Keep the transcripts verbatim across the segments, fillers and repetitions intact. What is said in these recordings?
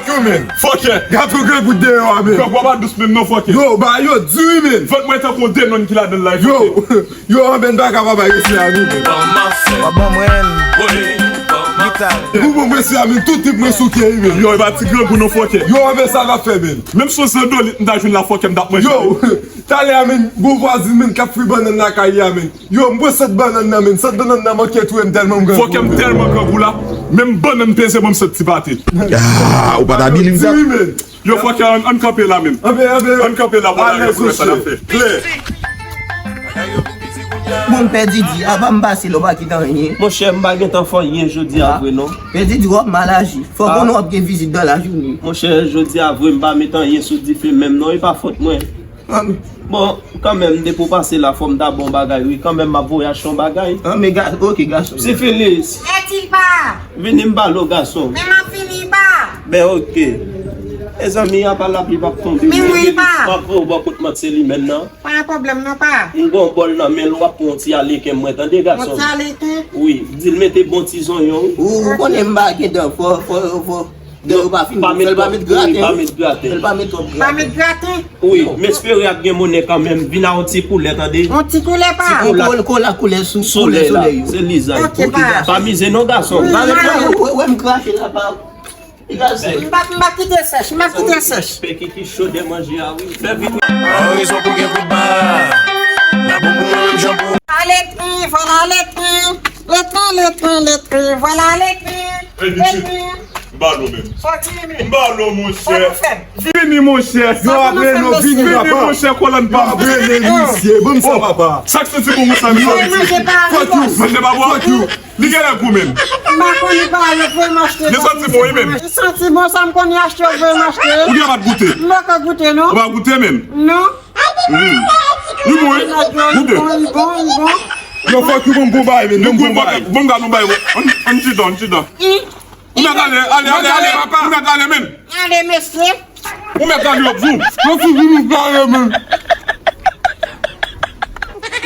Yo, men. Fòkè. Gad yon grangou deyò a, men. Grangou a pa dous menm non, fòkè. Yo, bagay yo di wi, men. Vant mwen tankou yon denonn ki ladan l la, yo, fòkè. Yo, anben, n pa ka pa bay respè a nou, men. W ap ban mwen gita. Ou bon, mwen se a, men, tout tip mwen souke wi, men. Yo, e pa ti grangou non, fòkè. Yo, anben, sa n ap fè, men. Menm si yon zandolit m ta jwenn la, fòkè, m t ap manje. Yo, talè a, men, gon vwazin, men, k ap fri bannann lakay li a, men. Yo, m pran sant bannann nan, men. Sant bannann nan manke touye m tèlman m grangou. Fòkè, m tèlman grangou la, menm bannann peze mwen, m santi pate. Ah, ou pa ta believe sa? Wi, men. Yo, fòkè, ann, ann kanpe la, men. Ann kanpe la, pou n ale pou wè sa n ap fè. Klè. Bon, Pè Didi, apa m pase la, ou pa kite anyen? Monchè, m pa gentan fè anyen jodi a vre, non. Pè Didi, w ap mal aji. Fò konnen w ap gen vizit nan lajounen. Monchè, jodi a vre, m pa met anyen sou dife menm, non, e pa fòt mwen. Bon, kanmenm, depi w pase la, fò m ta ba w bagay, wi. Kanmenm, m ap voye achte yon bagay. An, men ga-, ok, gason. Sifilis. Eti pa. Vini m pale w, gason. Men m ap vini pa. Ben, ok. Mezanmi, apa lapli p ap tonbe. Men wi, pa. M ap voye w bò kot Mant Selimèn nan. Pa gen pwoblèm, non, pa. M gon bòl nan men l, w ap pran yon ti aleken mwen, tande, gason. Yon ti aleken? Wi, di l mete bon ti zonyon. Ou, ou konnen m pa gen dan, fò, fò, fò. Depi w pa fin fè l pa met graten. Pa met graten. Fè l pa met twòp graten. Pa met graten. Wi, m espere ap gen monnen kanmenm. Vin a yon ti koulè, tande? Yon ti koulè pa. Ti koulè. Yon koulè, koulè sou, koulè solèy la. Se lizay. Ok, pa. Pa mize non, gason. Wi, pa. Wè, wè, wè m krache la, pa. Gason. M pa, m pa kite sèch, m pa kite sèch. Pè Kiki chode manje a, wi. Fè vit, wi. An rezon pou gen kout ba. La pou pou mwen menm jan pou. Vwala letrin, vwala letrin. Letrin, letrin, letrin. Vwala letrin. Letrin. M ba lo menm. Sòti, men. M ba lo, monchè. Vini, monchè. Yo, apre nou vini, papa. Vini, monchè, kolòn pa. Yo, apre nou, misye. Bon, sa, papa. Sa k santi bon konsa, misye? Manje pa bon. Manje pa bon? Li genlè gou menm. M pa konn li pa, yo voye m achte. Li santi bon, wi, menm. Li santi bon, sa m konn li achte, yo voye m achte. Ou gen pa t goute? M poko goute, non. Ou pa goute menm? Non. Li bon, wi. Goute. Li bon, li bon, li bon. Yo, fòk yo bon, bon bagay, menm, bon bagay. Bon, gade yon bagay, bon. Ann, ann ti dan, ann ti dan. Ou mèt ale, ale, ale, ale, papa. Ou mèt ale, men. Ale, mesye. Ou mèt ale, yo, zoom. Yo, si vini gare, men.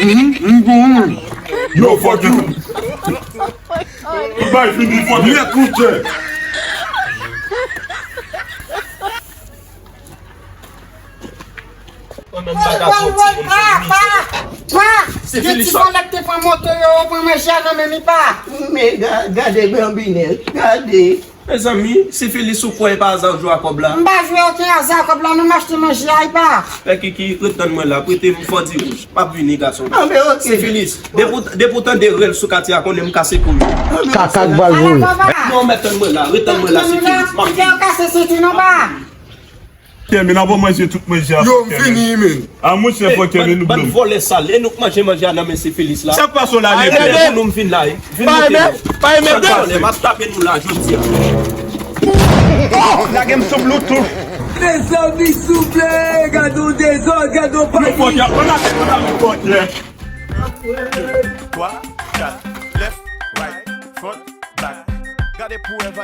Mhm, mhm, mhm. Yo, fòk yo. Ou bay vini, fòk yo. Yè, koute. Woy, woy, woy, pa, pa, pa. Gen ti vòlè k te pran moto yo, yo pran manje a nan men m, epa. Men ga-, gade Bambinèl, gade. Mezanmi, Sifilis, ou kwè e pa aza w jwe a kòb la? M pa jwe okenn aza a kòb la, non, m achte manje a, epa. Pè Kiki, ret tann mwen la, prete m fò di wouj. M ap vini, gason. An, men ok. Sifilis, depi w, depi w tande rèl sou katye a, konnen m kase kou yo. Kaka k pral voye. Non, men tann mwen la, ret tann mwen la, Sifilis, m ap vini. Kite w kase senti non, pa. Kèmen, n ap manje tout manje a. Yo, m fini, men. A, monchè, fò Kèmen nou ban vòlè sal. E nou k manje manje a nan men Sifilis la. Sa k pase w la, men? Pou nou, m vin la, wi. Vin moute nou. Pa renmen, pa renmen. Sa k pase? M ap tape nou la jodi a. Oh, lage m sou Bluetooth. Mezanmi, souple, gade yon dezòd, gade yon pati. Twa, kat, left, right, front, back. Gade pou wè valè.